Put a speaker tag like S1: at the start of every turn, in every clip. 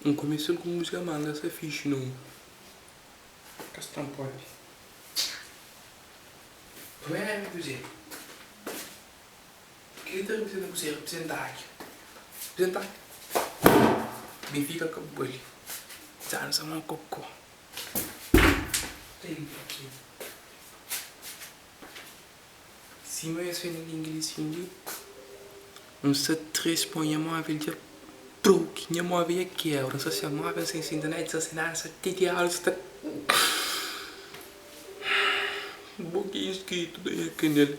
S1: N kumesa-l ku múzika má N ka sta fixi no. Ka sta npode. Primeru kuzê? Kel-li ta reprezenta kuzê? Reprezenta ágia. Reprezenta ágia. Benfika ka bali. Dja-nu sa ma kokó. Sima es fé na língua di sin li, N sta triste pamodi nha móvel dja broke, nha móvel dja kebra, N sta sen móvel, sen internet, sen nada, N sta tediadu, N sta. Bo ki inskritu na nha kanal,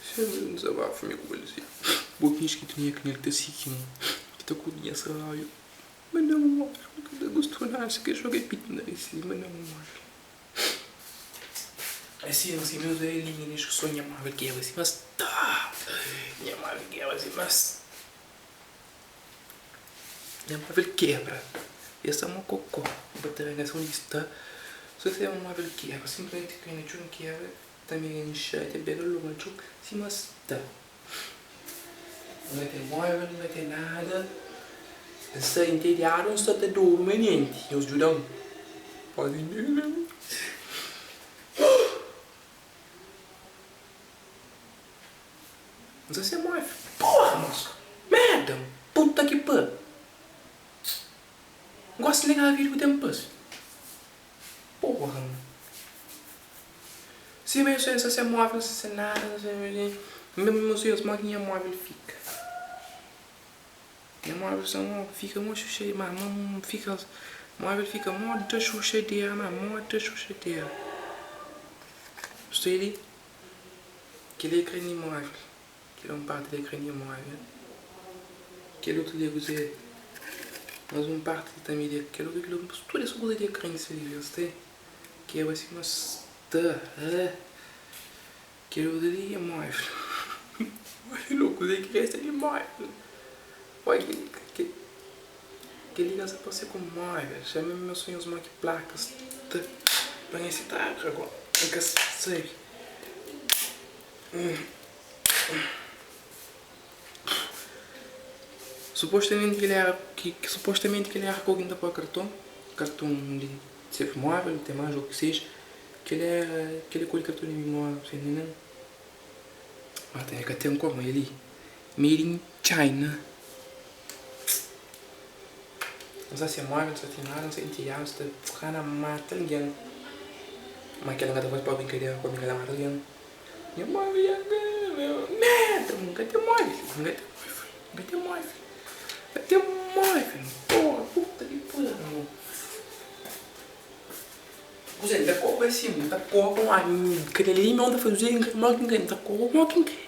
S1: Sempre un dizabafu mi ku bo li. Bo ki inskritu na nha kanal ki ta sigi-m, ki ta kurti nha trabadju, manda-m un móvel, N ka ta gosta nada, si ka joga piti na li, manda-m un móvel. Assim, assim, meus velhinhos que sonham móvel que é assim, mas tá, nha móvel quebra assim, mas nha móvel quebra. Esse é uma cocô, bateria nessa onde está. Se você é um móvel quebra, simplesmente que na tchum quebra, também enxerga, pega logo na tchum, sim, mas tá. Não tem móvel, não tem nada. N sta entediadu, N sta ta durmi manenti. Nhos djuda-m. Pode N sta sen móvel. Porra, mos! Merda! Puta ki pa! N gosta di nega vida ku ten pas. Porra! Sima eu sen sen móvel, sen nada, sen. Mesmu si modi ki nha móvel fika. Nha móvel sta mo fika mo xuxa ma mo fika móvel fika moda xuxadera ma moda xuxadera. Sta li kel ekran di móvel kel é un parti di ekran di móvel kel otu li é kuzê mas un parti tanbe di kel otu kel otu tudu es kuza di ekran ki sta li sta kebra sima sta Kel otu li é móvel. Olha lo kuzê ki resta di móvel. Olha kel kel li ka sa parse ku móvel. Xa mi meus sonhos mo ki plakas ta pa nha sitara agora. N ka sabe. Supostamenti kel era ki supostamenti kel era ku ki N ta poi karton, karton di ser móvel, ten mais o ki seja. Kel é kel é kor di karton di mimória pa nen ma ta ka ten kor ma el li made in China N sa se móvel N sa ten nada N sa intiadu N sa ta fka na mata algen ma kel N ka ta faze pa brinkadera pa mi N ka ta mata algen nha móvel dja merda N ka ten móvel N ka ten móvel N ka ten móvel N ka ten móvel porra puta ki pariu. Kuzê, N ta koba si, N ta koba un ami Kel li mi ta faze N kre mo ki N kre N ta koba mo ki N kre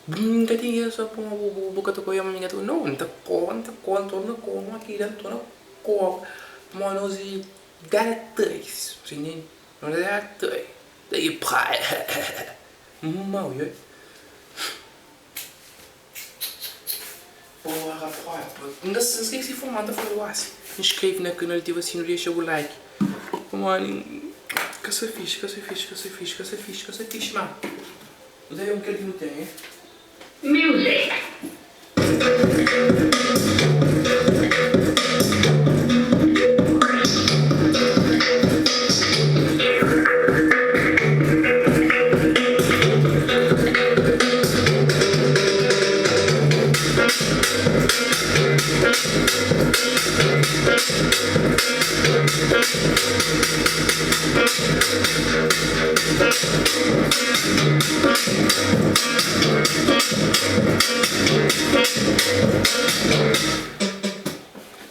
S1: N ka ten kel so pamo bu ka ta koba mi ka ta koba No, N ta koba, N ta koba, N torna koba mo ki da N torna koba Pamo nos e dera 3 Você entende? Nos e dera 3 Daí praia Mau, oi Porra tropa, N ka skese fla ma N ta fla gosi Inscreve na canal ativa sino dexa bu like Pamodi ka sta fixe, ka sta fixe, ka sta fixe, ka sta fixe, ka sta fixe ma Nu ta ben kel ki nu ten eh.
S2: Music.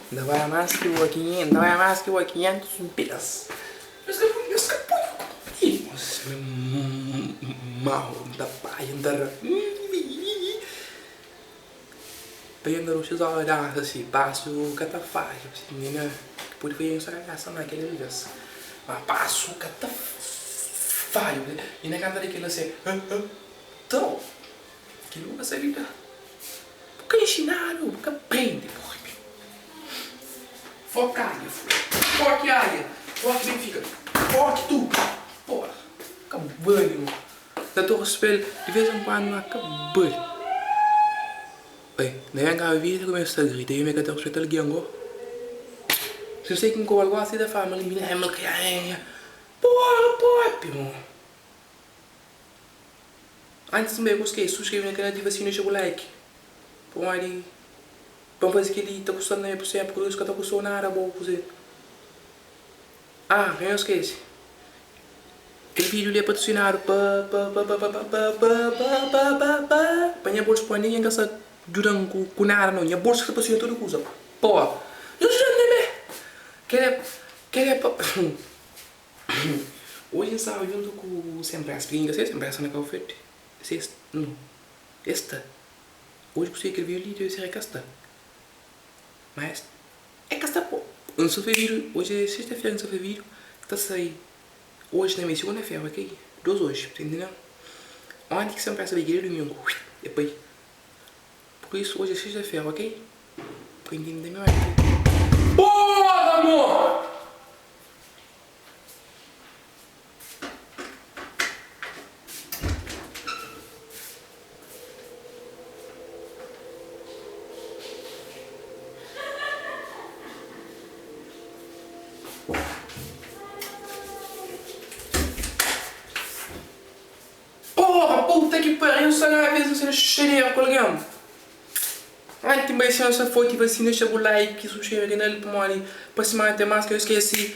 S1: Nta bai más ki bo 500, nta bai más ki bo 500 bes. Nhos ka pode, nhos ka pode kunpri. Nhos é mau, N ta bai, N ta ra. Pa N da roxas óra dansa si, pasu ka ta fadja. Si minina pode faze nhos kabesa ma kel bes. Ma pasu ka ta fadja. I na kanta di kel la se, Tau, kel bu ka sabe da. Bu ka inxinadu, bu ka prende. Foki águia, foki águia, foki Benfica, foki tudo. Porra, ka bali mo. Ta torse pa el di vez en kuandu ma ka bali. Oi, na ben kaba vida kumesa ta grita i mi ka ta ruspeta algen go. Si N sai ki N koba-l gosi ta fla ma mi é malkrianha. Porra propi mo. Antis N bai ku skese subskreve na kanal ativa sinu dexa bu like pamodi pa N faze kel-li ta kusta-m na mi pur senpri ku Deus ka ta kusta-u nada bo kuze. Ah, ka nhos skese kel vídiu li é patrosinadu pa pa pa pa pa pa pa pa pa pa pa pa pa nha bolsu pamodi ningen ka sta djuda-m ku ku nada nau nha bolsu ki sta patrosina tudu kuza poa nhos djuda-m tanbe kel é kel é pa oji N staba djuntu ku Sem Pressa purki N ka sai Sem Pressa na Cabo Verde se es no es sta oji ku sai kel vídiu li debe ser é ka sta ma es É ka sta po. N sa fai vídeo hoje é sexta feira N sa fai vídeo ta sai hoje também segunda feira ok 2 hoje ta entendeu onti ki sa npresa bai kel domingo ui é pai por isso hoje é sexta feira ok pa intende também oi Porra amor. Porra, puta que pariu, será que você cheira com alguém? Ai, tem mais senhor, se for, tipo assim, deixa o like, subscreve no canal, pamodi pa semana tem mais que eu esqueci.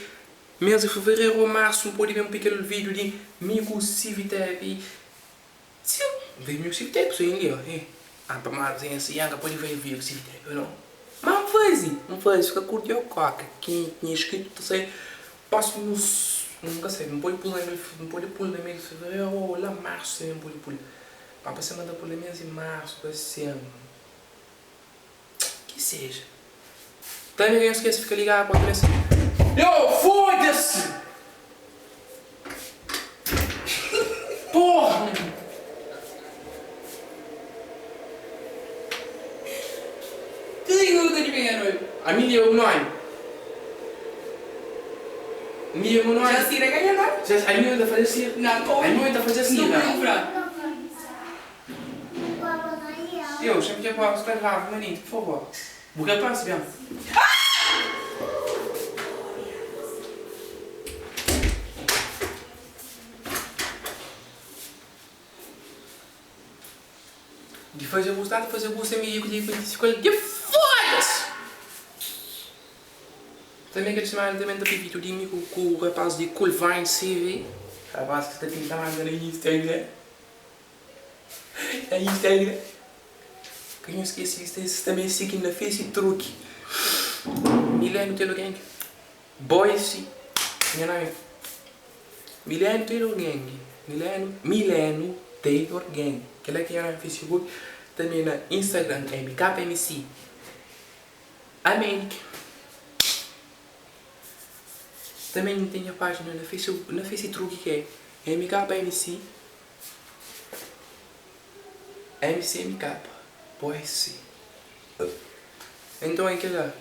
S1: Mês di fevereru ou marsu N pode ben pui kel vídiu di mi ku Civitep. Sim, vídiu mi ku Civitep so inda yo eh. Ah pa madu sen esse Yan ka pode faze vídiu ku Civitep yo no. Ma N faze, N faze fika kurti yo koka ki nha inscrito ta sai próximos N ka sabe N pode pul na N pode pul na mês di fevereru ou la marsu tanbe N pode pul. Ma pa ser ma N ta pul na mês di marsu pa ser Ki seja. Tanbe ka nhos skese fika ligadu pa otu bes. Yo foda-se! Porra!
S3: Tudo ki bu ta dibinha noivu.
S1: Ami leba bu nomi. Mi leba bu nomi.
S3: Jacira ka nha nomi.
S1: Jaci, ami ta fla Jacira.
S3: Não, como?
S1: Ami ta fla Jacira.
S3: Nunca fla.
S1: Eu, xabi dja pode sta grave manito, por favor. Bu ka parse ben. Di faze bu sta ta faze bu sem mi ku di ku di foda-se! Também kel semana também ta pidi vídeo di mi ku rapaz di Cool Vine CV. Rapaz ki sta pinta manga na Instagram. Na Instagram. Ka nhos skese di também sigi na Face Truki. Mileno Taylor Gang. Boyce. Nha nome é Mileno Taylor Gang. Mileno, Mileno Taylor Gang. Kel-la ki nha nome na Facebook. Também na Instagram é MKMC. América. Também N ten nha página na Facebook, na Face Truki ki é MKMC. MCMK Boyce. Então é kel-la.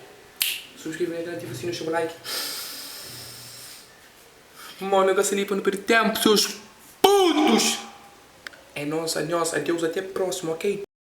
S1: Subscreve na canal, ativa sino, deixa o like. Mano, ka sta li pa nu perde tempo, seus putos! É nós, a nós, adeus, até próximo, ok?